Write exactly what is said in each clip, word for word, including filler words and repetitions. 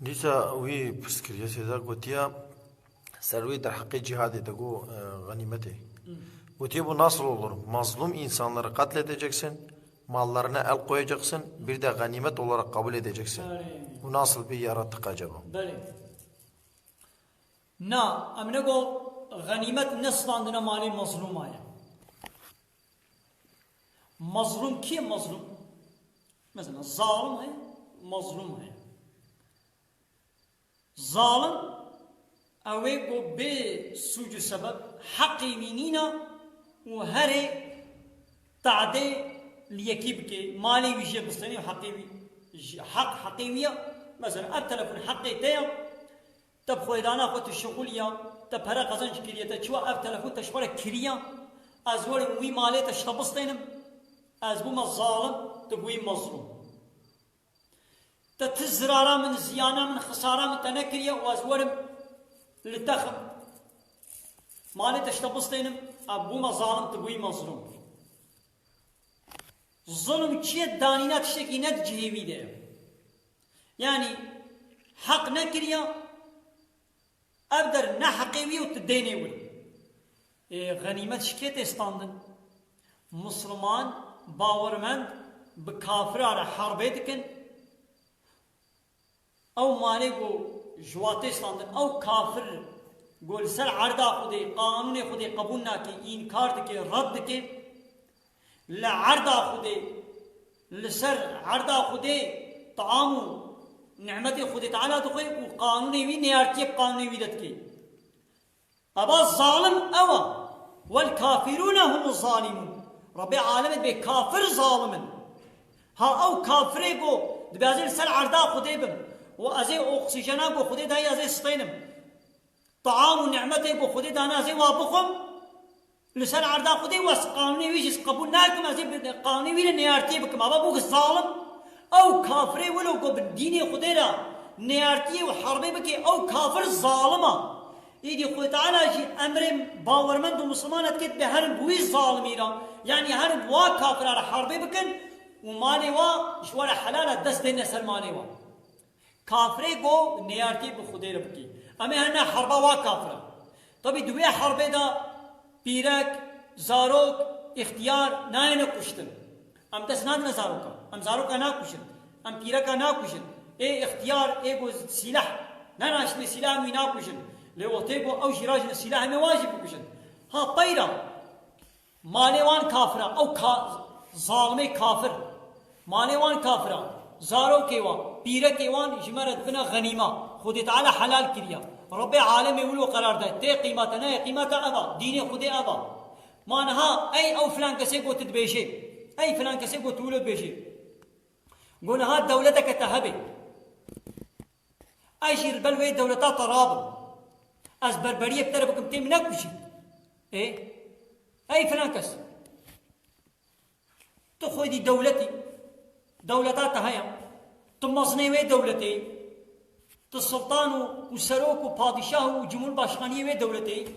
Dîsa wî pirs kiriye, Seyda gotiya, ser wî derheqê cihadê de got, e, ganîmetê. Gotiye, bu nasıl olur? Mazlum insanları katledeceksin, mallarına el koyacaksın, bir de ganimet olarak kabul edeceksin. Belê. Bu nasıl bir yaratık acaba? Belê. Na, em ne got, ganîmet ne standine malê mazlûma ye. Mazlûm kî ye mazlûm? Mesela zalim heye, mazlûm heye. Zalim ew ê ku bê sûc û sebeb heqê wî nîna û herê tadê li yekî bike, malê wî jê bistênê û heqê wî, ji, heq heqê wî ya. Mesela ev telefon heqê te ya, te bi xwedana xwe tu şixuliya, te pere qezenc kiriye, te çiwa ev telefon te ji xwe re kiriya, ez werim wî malê te ji te bistênim, ez bûme zalim, tu bûyî mezlûm. Te ti zirara min, ziyana min, xisara min te nekiriye û ez werim li te xim. Malê te ji te bistênim, ev bûme zalim, tu bûyî mezlûm. Zulm çi ye? Danîna tiştekî ne di cihê wî de ye. Yanî heq nekiriya, ev der ne heqê wî û tu dênê wî. Ê, xenîmet ji kê tê standin? Misliman, bawermend bi kafira re herbê dikin. Ew malê ku ji wa tê standin, ew kafir ku li ser erda Xwedê, qanûnê Xwedê qebûl nake, înkar dike, red dike, li erda Xwedê, li ser erda Xwedê taam û nimetê Xwedê Teala dixwe û qanûnê wî neyartiyê bi qanûnê wî de dike. Eva zalim ew e. Wel kafirûne humuz zalimûn. Rebbê alemê dibê kafir zalim in. Ha ew kafirê ku dibê ez ê li ser erda Xwedê bim û ez ê oksîjena ku Xwedê dayî ez ê stênim. Taam û nimetê ku Xwedê dane ez ê wa bixwim. Li ser erda Xwedê wes qanûnê wî jî qebûl nakim, ez ê bi qanûnê wî re neyartiyê bikim. Ava bû zalim. Ew kafirê wilo ku bi dînê Xwedê re neyartiyê û herbê bike, ew kafir zalim e. Îdî Xwedê Teala jî emrê bawermend û misliman dike, dibê herin bi wî zalimî re, yanî herin bi wa kafira re herbê bikin û malê wa ji we re helal e, dest dêne ser malê wa. Kafirê ku neyartî bi Xwedê re bikî. Em ê hene herba wa kafira. Tabî di wê herbê de pîrek, zarok, îxtiyar nayêne kuştin. Em dest nadine zaroka. Em zaroka nakuşin. Em pîreka nakuşin. Ê îxtiyar, ê ku sîleh nenaştine sîleh em wî nakuşin. Lê wextê ku ew jî rajine sîleh em ê wan jî bikuşin. Ha peyra. Malê wan kafira, ew ka-, zalimê kafir. Malê wan kafira, zarokê wan, pîrekê wan ji me re dibine xenîma. Xwedê Teala helal kiriya. Rebbê alemê wilo qerar de. Tê qîmete, neyê qîmete eva. Dînê Xwedê eva. Ma niha, ey ew filan kesê ku tu dibêjê. Ey filan kesê ku tu wilo dibêjê. Go niha dewleteke te hebe. Ez jî li ber wê dewleta te rabim. Ez berberiyê bi te re bikim, tê min nekujî. Ê? Ey filan kes. Tu xwedî dewletî. Dewleta te heye. Tu mezinê wê dewletê yî. Tu sultan û, û serok û padîşah û cumhurbaşkaniyê wê dewletê yî.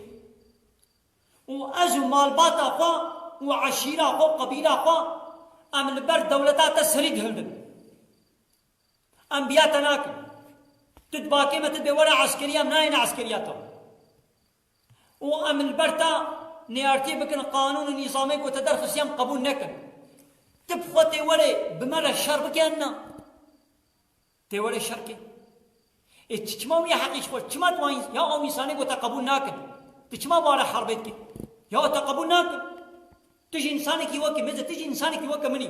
Û ez û malbata xwe û eşîra xwe, qebîla xwe, em li ber dewleta te serî dihildin. Em biya te nakin. Tu dibakê me, tu dibê were eskeriya, em nayêne eskeriya te. Û em li ber te neyartiyê bikin, qanûn û nîzamê ku te derxistî em qebûl nekin. Tu bi xwe tê were bi me re şer bike, em na. Tê were şer kê. Ê, tu çima wî heqî ji xwe, çima tu wan, ya ew însanê ku te qebûl nakin? Tu çima ware herbê dikî? Ya te qebûl nakin. Tu jî însanekî weke min, tu jî însanekî weke min î.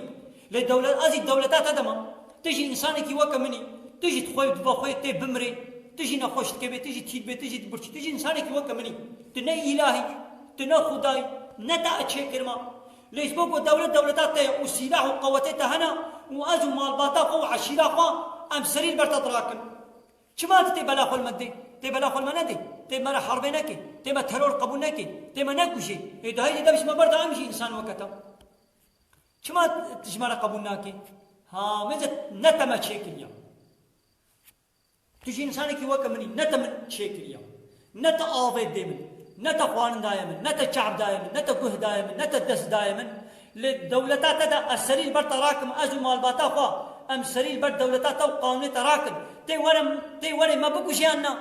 Lê dewlet, ez jî dewleta te de me. Tu jî însanekî weke min î. Tu jî dixwe, dibe xwe tê bimirê. Tu jî nexweş dikevê, tu jî tî dibê, tu jî dibirçî. Tu jî însanekî weke min î. Tu ne îlahî, tu ne xwedayî, ne te çêkirma. Lê ji bo ku dewlet dewleta te ye û sîlah û qewetê te hene û ez û malbata xwe û eşîra xwe em serî li ber te dirakin. Çima tu tê bela xwe li me dê? Tê bela xwe li me nedê. Tê me re herbê nekê. Tê me teror qebûl nekê. Tê me nekujê. Ê dahî lê dev ji me berda em jî însan weke te. Çima tu ji me re qebûl nakê? Ha, mêze ne te me çêkiriya. Tu jî însanekî weke min î, ne te min çêkiriya. Ne te avê dê min, ne te xwarin daye min, ne te çav daye min, ne te guh daye min, ne te dest daye min. Lê dewleta te de ez serî li ber te rakim, ez û malbata xwe, Em serî li ber dewleta te û qanûnê te rakin. Tê were, tê were me bikuje yan na?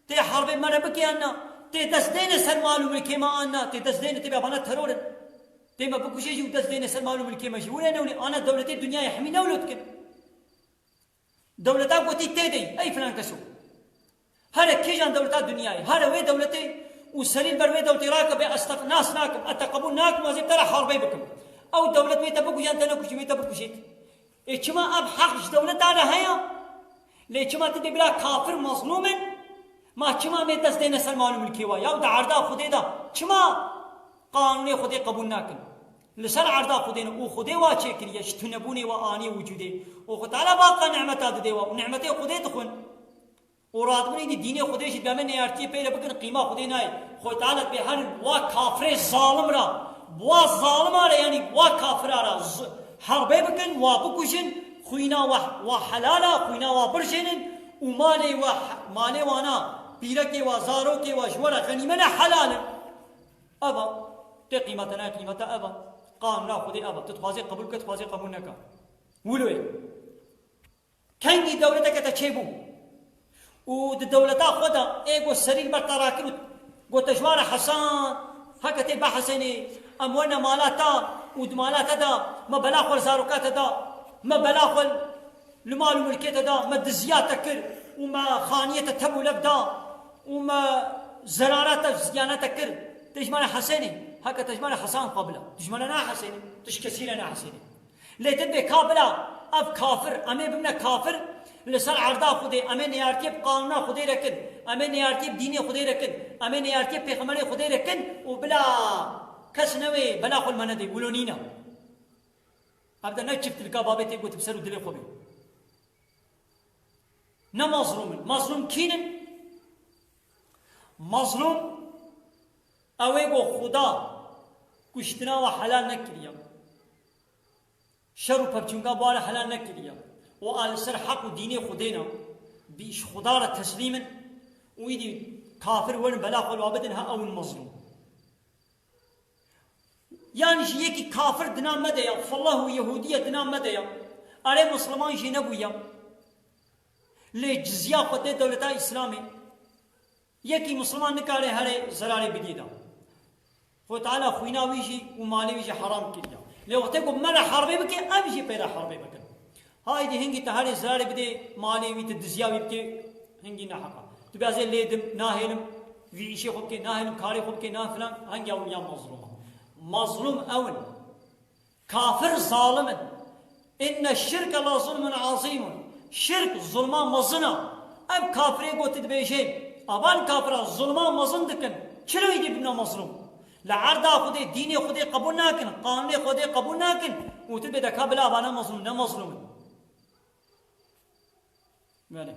Tê herbê me re bike yan na? Tê dest dêne ser mal û milkê me an na? Tê dest dêne, tê bê vana teror in. Tê me bikuje jî û dest dêne ser mal û milkê me jî. Wile newlê, ana dewletê dinyayê hemî newlo dikin. Dewleta gotî tê dey, ey filan keso. Here kêjan dewleta dinyayê, here wê dewletê û serî li ber wê dewletê rake bê, ez te nas nakim, ez te qebûl nakim, ez ê bi te re herbê bikim. Ew dewlet wê te bikuje yan te nekujî, wê te bikujêt. Ê çima ev heq ji dewleta re heye? Lê çima ti dê bila kafir mezlûm in? Ma çima em ê dest dêne ser mal û milkê wa? Ya di erda Xwedê de çima qanûnê Xwedê qebûl nakin? Li ser erda Xwedê ne û Xwedê wa çêkiriye, ji tunebûnê wa aniye wicûdê. Û Xwe Teala baqa nimeta didê wa û nimetê Xwedê dixwin. Û radibin êdî dînê Xwedê jî bi me neyartiyê pê re bikin, qîma Xwedê nayê. Xwedê Teala dibê herin wa kafirê zalim ra, bi wa zalima re, yanî bi wa kafira re z-, herbê bikin, wa bikujin, xwîna wa, wa helal a, xwîna wa birjênin û malê wa, malê wana, pîrekê wa, zarokê wa ji we re xenîme ne helal in. Eva, tê qîmete nayê qîmete eva. Qanûna Xwedê eva. Tu dixwazê qebûl ke, dixwazê qebûl neke. Wilo ye. Kengî dewleteke te çêbû û di dewleta xwe de ê ku serî li ber te rakir û gote ji wan re Hesan, heke tê behesênê, em werne mala te û di mala te de me bela xwe li zaroka te da, me bela xwe li mal û milkê te da, me diziya te kir û me xaniyê te teb û lev da û me zerara te, ziyana te kir. Tê ji me re hesênê, heke te ji me re Hesan xwe bila. Tu ji me re nahesênê, tu ji kesî re nahesênê. Lê tu dibê ka bila ev kafir, em ê bimine kafir, li ser erda Xwedê, em ê neyartiyê bi qanûna Xwedê re kin, em ê neyartiyê bi dînê Xwedê re kin, em ê neyartiyê bi pêxemberê Xwedê re kin û bila kes newê bela xwe li me nedê, wilo nîne. Ev de ne çiftilka babê tê gotin bi ser û dilê xwe bê. Ne mazlûm in. Mazlûm kîn in? Mazlûm ew ê ku Xuda kuştina we helal nekiriye. Şer û pevçûnka bi wan re helal nekiriye û a li ser heq û dînê Xwedê ne, bi ji Xuda re teslîm in û îdî kafir werin bela xwe li wan bidin, ha ew in mezlûm. Yan jî yekî kafir di nav me de ya, fellah û Yehûdiye di nav me de ya, erê Misliman jî nebûye. Lê cizya xwe dê dewleta Îslamê. Yekî Misliman nikare herê zerarê bidî de. Xwe Teala xwîna wî jî û malê wî jî heram kiriye. Lê wextê ku me re herbê bike, em jî pê re herbê bikin. Haydî hingî te herê zerarê bidê, malê wî, te diziya wî bikê, hingî neheq e. Tu bê ez ê lê dim, nahêlim, vî îşê xwe bikê, nahêlim karê xwe bikê, na filan, hingî ew ya mazlûm e. Mazlûm ew in. Kafir zalim in. Inne şirke la zulmun azîmun. Şirk zulma mezin e. Ev kafirê ku tu dibêjê, evan kafira zulma mezin dikin. Çilo êdî bibine mezlûm? Li erda Xwedê, dînê Xwedê qebûl nakin, qanûnê Xwedê qebûl nakin û tu dibê de ka bila evana mezlûm, ne mezlûm in. Belê.